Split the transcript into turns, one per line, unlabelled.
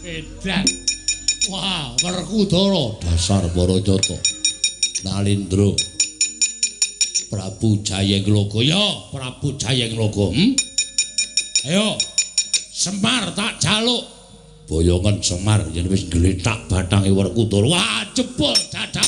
Edan. Wah, Werkudara dasar Barajata. Nalindra. Prabu Jayengloka. Ya, Prabu Jayengloka. Ayo. Semar tak jaluk. Boyongan Semar yen wis gletak bathange Werkudara. Wah, jebol dadamu.